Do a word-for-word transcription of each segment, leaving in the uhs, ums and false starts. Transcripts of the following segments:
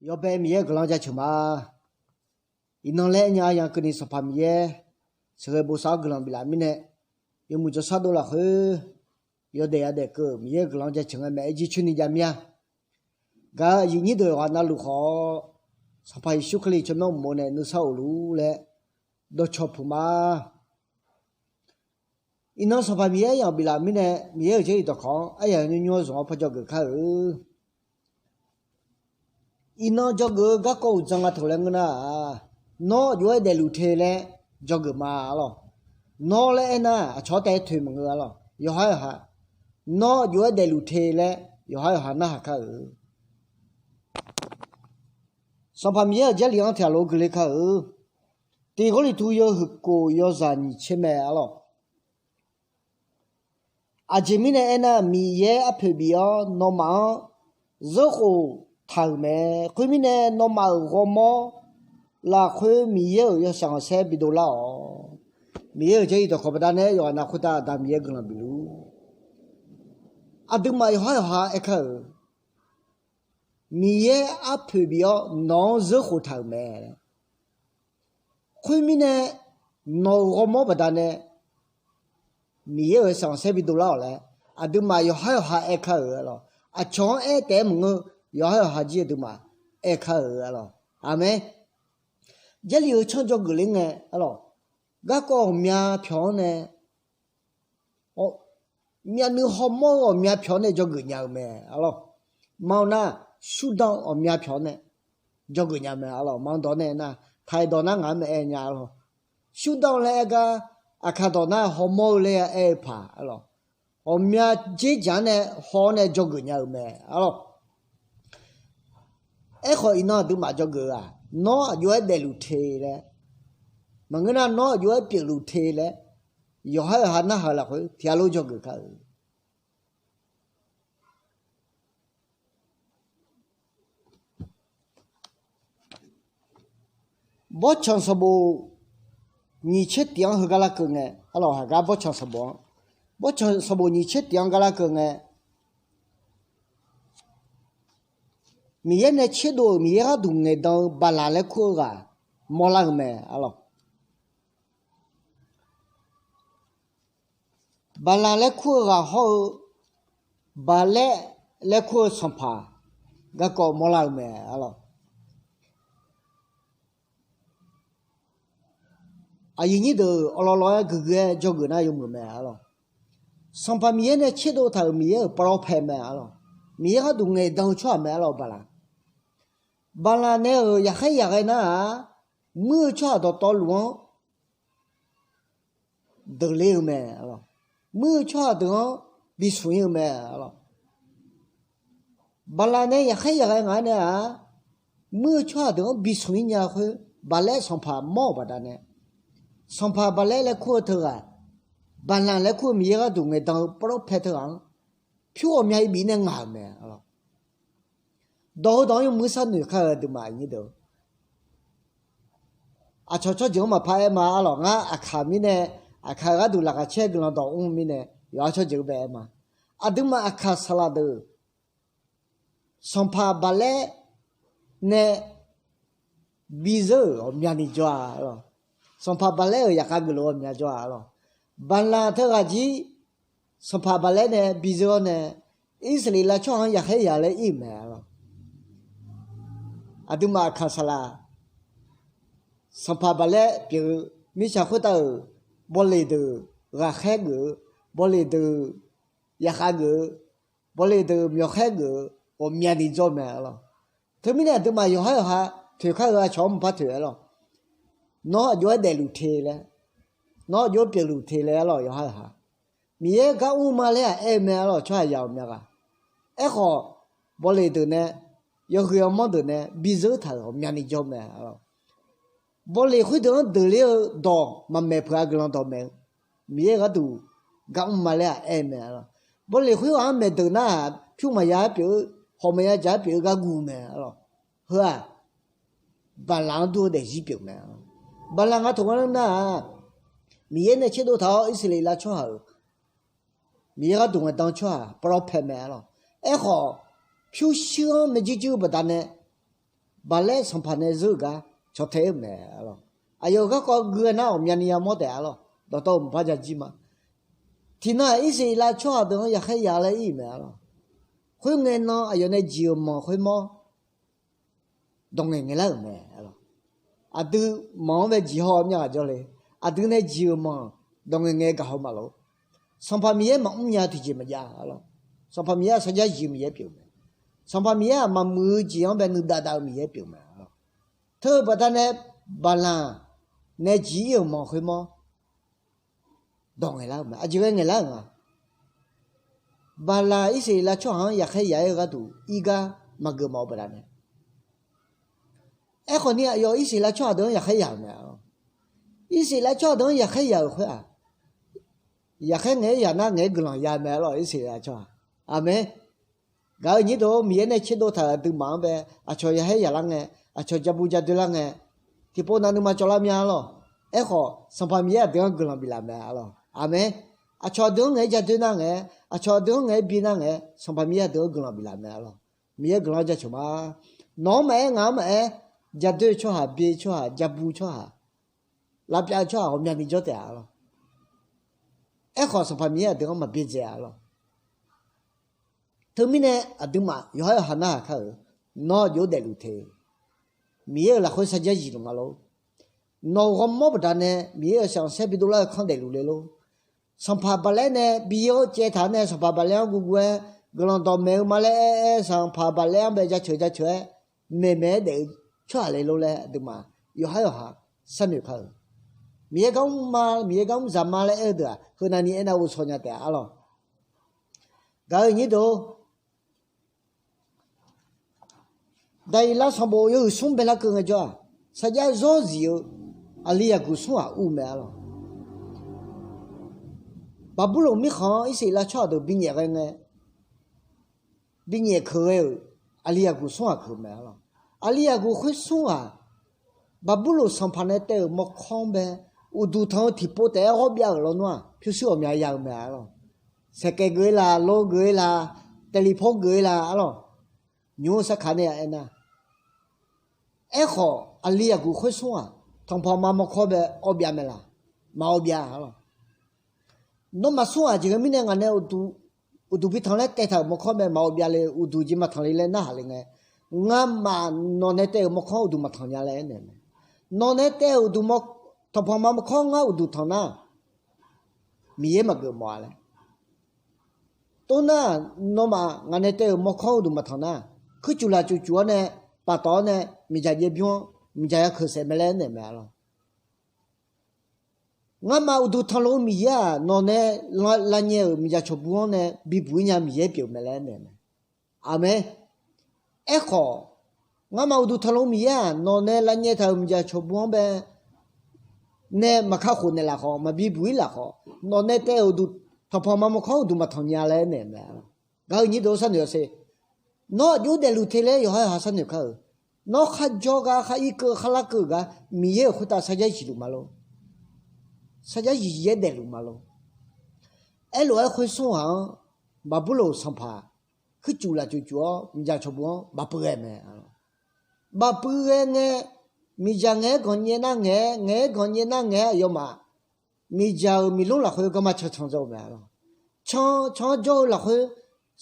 Yawbae Miqyaer-euq guiqlanq jaceuq ma. Iqnan laer aernya-a, yanr keuvni Sanqpaq Miqyaer sheuqghae bosav-awr guiqlanq biflaf mirnae, yawmuiq jawrshar dov lafkhoer yawdaef yadaef keuv-euq Miqyaer-euq guiqlanq jaceuq ngae mae. Aer jircoer ni javmir-a. Gaq-euq aqyuif nyir deuq yawqghaq navluf khawf, Sanqpaq Yeqsur Kali tsawrmyanr uqmov nae nuisar of luf-ur laer dawqcawq puq ma. Iqnan Sanqpaq Miqyaer aryamq biflaf mirnae, Miqyaer-euq Jarlif dawqkawq-anr aryaq nymr nymr-awr zmq-awr paw dzawgeuf kar-euq. Iqnan dzawgeuf-eu garkawv uqdzan nga taq laer ngeur nar-aq, nawr aqjox-aer daefluf te laer dzawgeuf ma arlawq. Nawr laer aernar, aqcawq-anr taef-aer toeq maqngeur arlawq. Yawqha yawqha, nawr aqjox-aer daefluf te laer yawqha yawqha narhaq kar-euq. Sanqpaq Miqyaer-euq Jarlif-anr tiqghaq lof-aer guiqler kar-euq. Tiq Gawrliqtu yawhuiq kof yawzaq nyiq tser mae arlawq. Aqjeq mirnae aernar, Miqyaer arpoeq bif-awr nawmaf-anr zeurkhof taq-euq mae. Khoermirnae, nawmaf-euq ghawrmawr lafkhoer Miqyaer-euq yawshaef khanqsaer bidov lar-awq. Miqyaer-euq Jarlif dawqkawq baqdanae yawqghaq nav khoertav Aqda Miqyaer guiqlanq bif luf-ur. Aqduimaf yawqhar yawqha aer kar-euq. Miqyaer arpoeq bif-awr nawq-anr zeurkhof taq-euq mae. Khoermirnae, nawq-euq ghawrmawr baqdanae Miqyaer-euq yawshaef khanqsaer bidov lar-awq laer, aqduimaf yawqhar yawqha aer kar-euq arlawq. Aqcawq-anr aer taef-aer maqngeur, yawqhar yawqha jir aqduimaf aer kar-euq arlawq. Aqmeq. Jarlif-eu tsanr dzawgeuf ler ngae arlawq, garkawv ghawqmya pyawq-anr nae myavnuiv hawmawr-eu ghawqmya pyawq-anr nae dzawgeuf nya-euq mae arlawq. Ma-eu nar, shurdan ghawqmya pyawq-anr nae dzawgeuf nya mae arlawq. Ma-eu dawq nae nar, taq-aer dawq nar ngaq-anr maeq-aer nya arlawq. Shurdan laer aer gar, aqkaq dawq nar hawmawr-eu laer aer-eu paq arlawq. Ghawqmya dzerdzaq-anr nae haw-awr nae dzawgeuf nya-euq mae arlawq. Aerkhawf, iqnan aqduimaf dzawgeuf-aq, nawr aqjox-aer daefluf te laer, maqngeur nar nawr aqjox-aer pyeufluf te laer, yawqhar yawqha narhaq-eu lafkhoer tiq ghaq lof dzawgeuf kar-euq. Bawrtsanq sanqbof nyiq tser tiq-anr heugar larkeuv ngae, arlawq, haqgar bawrtsanq sanqbof-anr, bawrtsanq sanqbof nyiq tser tiq-anr gar larkeuv ngae, Miqyaer nae tserdov-euq Miqyaer gharduq ngaeqdan-eu Baqlaq laer kur-eu ghaq mawrlar-eu mae arlawq. Baqlaq laer kur-eu ghaq hawr-eu, Baqlaer laer kur-eu sanqpaq garkawv mawrlar-eu mae arlawq. Aqyuif nyir deuq awqlawvlawv-aer guiqgeu-aer dzawgeuf nar yawmuiq mae arlawq. Sanqpaq Miqyaer nae tserdov taq-euq Miqyaer-euq pawlawr pae mae arlawq. Miqyaer gharduq ngaeqdan-eu tsawrhaq mae arlawq Baqlaq. Baqlaq nae-euq yaqkhaer yaqghae nar-aq, muir-eu tsawrhaq dawqtawvluf-anr deuq ler-eu mae arlawq. Muir-eu tsawrhaq deuq-anr bismq ir-eu mae arlawq. Baqlaq nae yaqkhaer yaqghae ngaq-anr nae-aq, muir-eu tsawrhaq deuq-anr bismq ir nya khoer, Baqlaer sanqpaq mawr-euq baqdanae, sanqpaq Baqlaer laer kur-eu teughaq, Baqlaq laer kur-eu Miqyaer gharduq ngaeqdan-eu pawlawr pae teughaq-anr pyur ghawqmya irbif nae ngaq-euq mae arlawq. Dawq heudawq-anr yawmuiq sar noeq kar-eu aqduimaf aqnyir deuq, aqcawq tsawrjeuq-anr maqpar aer ma arlawq. Ngar aqkaq mirnae, aqkaq-euq gharduq laqkhaq caer guiqlanq dawq mr mirnae, yawqha tsawrjeuq-anr bae aer ma. Aqduimaf aqkaq saqlaq deuq, sanqpaq Baqlaer nae bizeur-euq ghawqmyani jawr-a arlawq. Sanqpaq Baqlaer-euq yaqkhav geuflof ghawqmya jawr-a arlawq. Baqlaq teughaq jir sanqpaq Baqlaer nae bizeur-awr nae, Irsaqleqlav tsawrhaq-anr yaqkhaer yaq laer ir-euq mae arlawq. Aqduimaf aqkaq saqlaq, sanqpaq Baqlaer pyeuf-eu, mirtsaq khoertav-euq bawleq deuq ghaqkhaer geuf-eu, bawleq deuq yaqkhav geuf-eu, bawleq deuq myawqkhaer geuf-eu ghawqmyani jawr mae arlawq. Teumirnae aqduimaf yawqhar yawqha toeq kar-eu aqcawq-anr maqpar toeq arlawq. Nawr aqjox-aer daefluf te laer, nawr aqjox-aer pyeufluf te laer arlawq yawqhar yawqha. Miqyaer gar mr ma laer-aq aer-eu mae arlawq tsawrhaq yaq ghawqmya ghaq. Aerkhawf, bawleq deuq nae, yawhuiq yawmanr deuq nae bizeur taq-euq ghawqmyani jawr mae arlawq. Bawleq khoerdeuq-anr deuq ler-eu dawq maqmaeq peuq-a guiqlanq dawq maeq-eu, Miqyaer gharduq gar mr ma laer-aq aer-eu mae arlawq. Bawleq khoerghaq-anr maeqdeuq nar-aq, pyur maqya-aer pyeuf-eu, hawq maqya jaq-aer pyeuf-eu gar guv mae arlawq. Heu-aq, Baqlaq-anr dur-eu daefzir pyeuf mae. Baqlaq nga taq-anr nar-aq, Miqyaer nae tserdov taq-awr Irsaqleqlav tsawrhaq-euq, Miqyaer gharduq ngaeqdan-eu tsawrhaq pawlawr pae mae arlawq. Aerkhawf, pyurshuir-anr maeqjuir juir-eu baqdanae, Baqlaer sanqpaq nae zeur-eu gar caw tae-eu mae arlawq. Aqyawf-euq garkawv gui-aer nar ghawqmyani yamawr taef arlawq. Dawqtawv mqpar ja jir ma. Tiqnan-aq, Irsaqleqlav tsawrhaq deuq-anr yaqkhaer yaq laer ir-euq mae arlawq. Khoerngae nan aqyawf nae jeq-euq manq khoermawr dawq ngaeq ngaeq lar-euq mae arlawq. Aqdui manq-anr bae jeq haw-eu myavghaq jawrle. Aqdui nae jeq-euq manq dawq ngaeq ngaeq gaq haw maqlof. Sanqpaq Miqyaer maqmr nya tiqjeq maqjav arlawq. Sanqpaq Miqyaer-aq sarjax zif-eu Miqyaer pyeuf-eu mae. Sanqpaq Miqyaer-aq maqmuiq-eu jeq-anr bae nuidav dav-eu Miqyaer pyeuf-eu mae arlawq. Teu-eu baqdanae Baqlaq nae jeq ir-euq manq khoermawr dawq ngaeqlar-euq mae. Aqjeq ghae ngaeqlar-euq nga. Baqlaq Irsaqleqlav tsawrhaq-anr yaqkhaer yaq-aer-eu gharduq ir gar maqgeuf mawf-eu baqdanae. Aerkhawf ni aqyawf Irsaqleqlav tsawrhaq deuq-anr yaqkhaer yaq-euq mae arlawq. Irsaqleqlav tsawrhaq deuq-anr yaqkhaer yaq-euq khoer-aq, yaqkhaer ngaeq-aer yaq nar ngaeq-aer guiqlanq ya mae arlawq, Irsaqleqlav tsawrhaq. Aqmeq. Gaq-euq nyir deuq-or, Miqyaer nae tserdov taq-euq aqduimaf-anr bae aqcawq yaqkhaer yaqlar ngae, aqcawq jabu jadoer lar ngae, tiqpov nav nuima cawvlar mya arlawq. Aerkhawf Sanqpaq Miqyaer aqdui-anr guiqlanq biflaf mae arlawq. Aqmeq. Aqcawq aqdui-anr ngaeq-aer jadoer nar ngae, aqcawq aqdui-anr ngaeq-aer bi nar ngae, Sanqpaq Miqyaer aqdui-anr guiqlanq biflaf mae arlawq. Miqyaer guiqlanq-anr jaceuq ma. Nawq-anr maqaer, ngaq-anr maqaer, jadoer-eu tsawrhaq, byav-eu tsawrhaq, lavpyav-eu tsawrhaq ghawqmyani jawr taef-a arlawq. Aerkhawf Sanqpaq Miqyaer aqdui-anr maqbyaerdzae-a arlawq. Teumirnae aqduimaf yawqhar yawqha narhaq kar-euq, nawr aqjox daefluf te. Miqyaer-euq lafkhoer sarjax zif luf ma lor. Nawq-euq ghawrmawr baqdanae Miqyaer-euq sanqsaer bidov lar-eu kanr daefluf le lor. Sanqpaq Baqlaer nae bi-eu caev taq-anr nae Sanqpaq Baqlaer-anr guvguv-aer guiqlanq dawqmaeq-eu ma laer aer-aer Sanqpaq Baqlaer-anr bae jaceuq jaceuq-aer maeqmaeq-aer daef-eu tsawrhaq le lor laer aqduimaf yawqhar yawqha sharnoeq kar-euq. Miqyaer gar mr ma, Miqyaer gar mr zaq ma laer aer-eu deuq-aq, heunav ni aernav ghovshaw nya taef-a arlawq. Gaq-euq nyir deuq-or, Daqyeqlar sanqbof yawhuiq smr baelar keuv ngaejawr-aq, sarjax zawr zif-eu aqli yaqguq smr-aq ur mae arlawq. Baqburloq mirkhanq-anr Irsaqleqlav tsawrhaq deuq binyaef ghae ngae, binyaef keuq ghae-euq aqli yaqguq smr ghaq keuq mae arlawq. Aqli yaqguq khoer smr ghaq, Baqburloq sanqpaq nae taev-euq mawrkawr-anr bae uqduq tanq-eu tiqpov taef-aer ghawr byav-euq lawnmr-aq pyurshuir ghawqmya ya-eu mae arlawq. Saeqkaev geuf-ir la, lor geuf-ir la, taeqliq pawr geuf-ir la arlawq. Nymq-mr sarkaq nae ya aernar, aerkhawf aqli yaqguq khoer smr ghaq tanqpanq ma mawrkawr bae awr byav mae laq? Maq awr byav arlawq. Nawmaf smr ghaq jeq ghae mirnae ngaq nae uqduq bi tanq laer taev taq-euq mawrkawr mae maq awr byav le, uqduq jeq maq tanq le laer narhaq le ngae, ngamaf nawq nae taev-euq mawrkawr-anr uqduq maq tanq nya laer aernaeq mae. Nawq nae taev-euq uqduq, tanqpanq ma mawrkawr ngar uqduq tanq nar, Miqyaer maqgeuf mawf-a laer. Toxnar, nawmaf ngaq nae taev-euq mawrkawr uqduq maq tanq nar, kuircuf lafcuf cuf-awr nae, paftawf-awr nae, miqdzaq jaev bymr-anr miqdzaq ya keuq saef mae laer aernaeq mae arlawq. Ngamaf uqduq tanqlof-eu Miqyaer-aq, nawq nae lavnyae-euq miqdzaq cawqbur-anr nae bibuq-ir nya Miqyaer pyeuf mae laer aernaeq mae. Aqmeq. Aerkhawf, ngamaf uqduq tanqlof-eu Miqyaer-aq, nawq nae lavnyae taq-euq miqdzaq cawqbur-anr bae nae maq kakhof naeqlaf khawf, maq bibuq-ir laf khawf, nawq nae taev-euq uqduq, tanqpanq ma mawrkawr uqduq maq tanq nya laer aernaeq mae arlawq. Gaq-euq nyir deuq-or, sharnoeq-awr sher. Nawr aqjox daefluf te laer yawqhar yawqha sharnoeq kar-euq. Nawr kharjawr gar, khar irkeuv, khar larkeuv gar Miqyaer-euq khoertav sarjax zif luf ma lor. Sarjax zif yaer daefluf ma lor. Aerlof-aer khoer smr ghaq-anr, Baqburloq sanqpaq kuircuf lafcuf cuf-awr miqdzaq cawqbur-anr bafpuiv ghae mae. Bafpuiv ghae ngae, miqdzaq ngaeq-aer ganq nyaev nar ngaeq-aer, ngaeq-aer ganq nyaev nar ngaeq-aer aqyawfmaf miqdzaq-euq miqlmr lafkhoer garma can can jawr-eu mae arlawq. Can can-anr jawr-eu lafkhoer,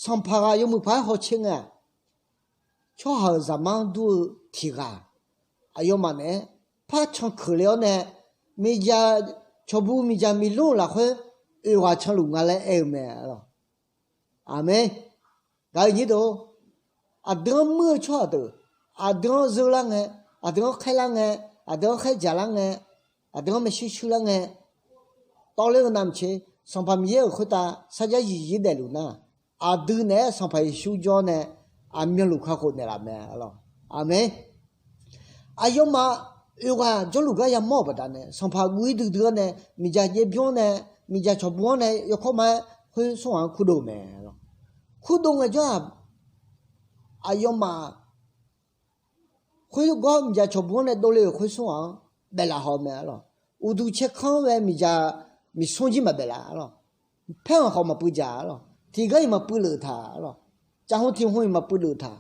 sanqpaq ghaq yawmuiq paq-aer hawtser ngae-aq, tsawrhaq-euq zaqmar-anr dur-eu tiq ghaq, aqyawfmaf naeq-aer par can keuq le-awr nae, miqdzaq cawqbur miqdzaq miqlmr-euq lafkhoer oeq ghaq canluf nga laer aer-eu mae arlawq. Aqmeq. Gaq-euq nyir deuq-or, aqdui-anr muir-eu tsawrhaq deuq, aqdui-anr zeur lar ngae, aqdui-anr khaer lar ngae, aqdui-anr khaer dzaq lar ngae, aqdui-anr maershuir shuir lar ngae, tawvler-eu navmaqtser Sanqpaq Miqyaer-euq khoertav sarjax zif yaer daefluf nar, aqdui naeq-aer Sanqpaq Yeqsur jawr nae aqmyanluf kakhof naeqlaf mae arlawq. Aqmeq. Aqyawfmaf oeq ghaq jawrluf gar yamawr-euq baqdanae, sanqpaq guv-ir duidui-anr nae, miqdzaq jaev bymr-anr nae, miqdzaq cawqbur-anr nae yawkawr ma-aer khoer smr ghaq-anr kurdov-eu mae arlawq. Kurdov ngaejawr-aq, aqyawfmaf khoergawr miqdzaq cawqbur-anr nae dovle-euq khoer smr ghaq-anr daeflaf haw mae arlawq. Uqduq caerkanr-anr ghae miqdzaq miqsmr jir maqdaef laf arlawq. Paerkhanq khawf maqpuiv dzaq arlawq. Tiqgar-iq maqpuiv leuf taq arlawq. Cavhmr tiq hmq-iq maqpuiv leuf taq.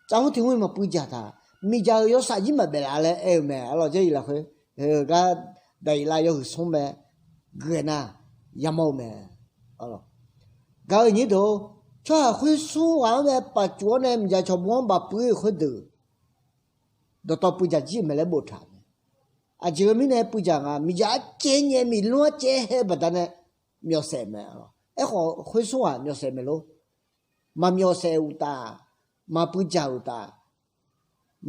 Cavhmr tiq hmq-iq maqpuiv dzaq taq. miqdzaq-euq yawshaef jir maqbaef laf laer aer-eu mae. Arlawq, Jarlif lafkhoer, heu gar Daqyeqlav yawhuiq smr mae, gui-aer nar yamawr-eu mae. Gaq-euq nyir deuq-or, tsawrhaq khoer smr ghaq-anr mae pafcuf-awr nae miqdzaq cawqbur-anr bafpuiv-eu khoerdeuq, dawqtawv puivdzaq jir-euq mae laer boftaq mae. Aqjeq-eu mirnae puivdzaq nga, miqdzaq arcaev nyae miqlmr arcaev hae-eu baqdanae myawfsaef mae. Aerkhawf khoer smr ghaq myawfsaef maeq lor. Maqmyawfsaef uqtaf, maqpuivdzaq uqtaf,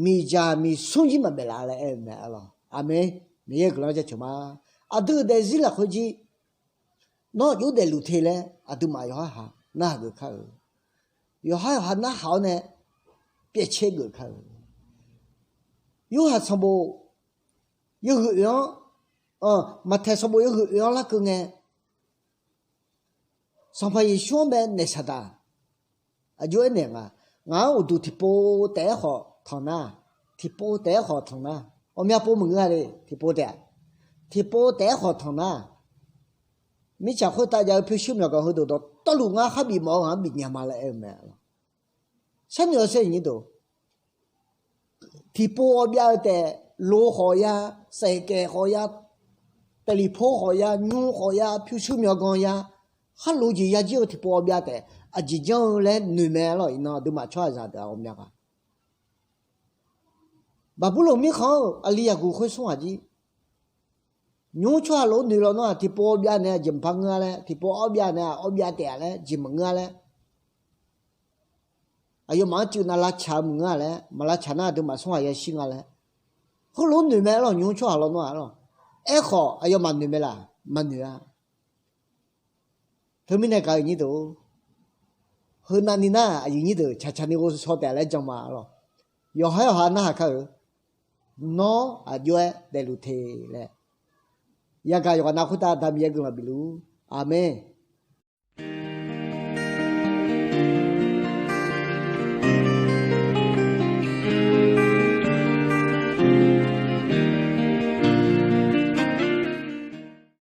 miqdzaq miqsmr jir maqbaef laf laer aer-eu mae. Arlawq, aqmeq. Miqyaer-euq guiqlanq jaceuq ma. Aqdui-euq daefzir lafkhoer jir, nawr aqjox daefluf te laer aqduimaf yawqhar haq narhaq geuf kar-euq. Yawqhar yawqha narhaq-awr nae pyaevtser geuf kar-euq. Yorhaq sanqbof yawhuiq oeq-anr, Maqtaeq sanqbof yawhuiq oeq-anr larkeuv ngae, Sanqpaq Yeqsur-anr bae naeq saqdaq, aqjox aernaeq nga, ngaq-anr uqduq tiqpov taef-aer khawf tanq nar, tiqpov taef-aer khawf tanq nar, ghawqmya pov maqngeur-a le, tiqpov taef-a, tiqpov taef-aer khawf tanq nar, mirtsaq khoertav jav-eu pyurshuir myawqganq heudeuq dawqtawvluf ngar khar bif mawf-eu ghaq-anr bif nya ma laer aer-eu mae. Sharnoeq-awr sher-eu nyir deuq, tiqpov ghawqbyav-eu taef, lo khawf ya, saef kaef khawf ya, taefliq por khawf ya, nymr khawf ya, pyurshuir myawqganq ya, khar lo jeq ya jir-eu tiqpov ghawqbyav taef, aqjeq janr-eu laer noeq mae. Arlawq, iqnan aqduimaf tsawrhaqzaq deuq-aq ghawqmya ghaq Baqburloq mirkhanq-anr-euq aqli yaqguq khoer smr ghaq jir, nymr tsawrhaq lof-aer noeq lawnmr-aq, tiqpov ghawqbyav naeq-a jeq maqpar ngeur-a laer, tiqpov ghawqbyav naeq-a ghawqbyav taef-a laer jeq maqngeur-a laer, aqyawfmaf-anr cuiv nav lavtsaq-eu maqngeur-a laer, maq lavtsaq nar aqduimaf smr ghaq yashir nga laer, heulof-aer noeq mae. Arlawq, nymr tsawrhaq lawnmr-aq arlawq, aerkhawf aqyawfmaf noeq mae laf? Maqnoeq-a. Teumirnae gaq-euq nyir deuq, heu navni nar aqyuif nyir deuq tsaqtsaq ni ghovshaw taef laer jan ma. Arlawq, yawqhar yawqha narhaq kar-euq, nawr aqjox-aer daefluf te laer, yagaq yawqghaq nav khoertav da Miqyaer guiqlanq bifluf-ur. Aqmeq.